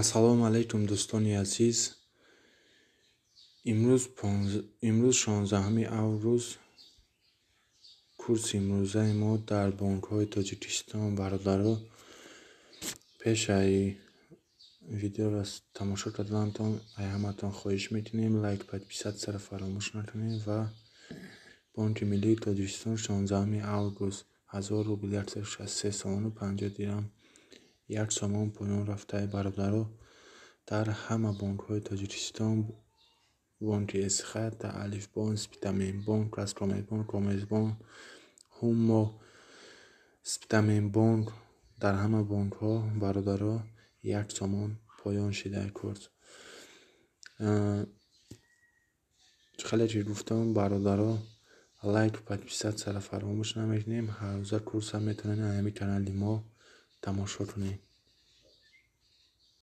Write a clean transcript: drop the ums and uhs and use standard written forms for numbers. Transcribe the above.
Ассалому алайкум, дӯстони азиз. Имрӯз 16 август, курси имрӯзаи мо дар бонкҳои Тоҷикистон. Бародаро, пешаи видеоро тамошо карданатон ай ҳаматон хоҳиш мекунем, лайк, подписаться ро фаромӯш накунед. Ва Бонки Миллии Тоҷикистон, 16 август, 1000 рубл 163 сомону 50 дирам, 1 сомон поён рафтаи. Бародаро, дар ҳама бонкҳои Тоҷикистон: бонки Эсхата, Алифбонк, Спитаменбонк, Газпромбанк, Коммерсбонк, Ҳумо, Спитаменбонк, дар ҳама бонкҳо, бародаро, 1 сомон поён шидаи курс. Хеле ки гуфтам, бародаро, лайк, подписаться ро фаромӯш намекунем. Ҳаррӯза курсам метавонед ҳамин канали мо тамошо кунед.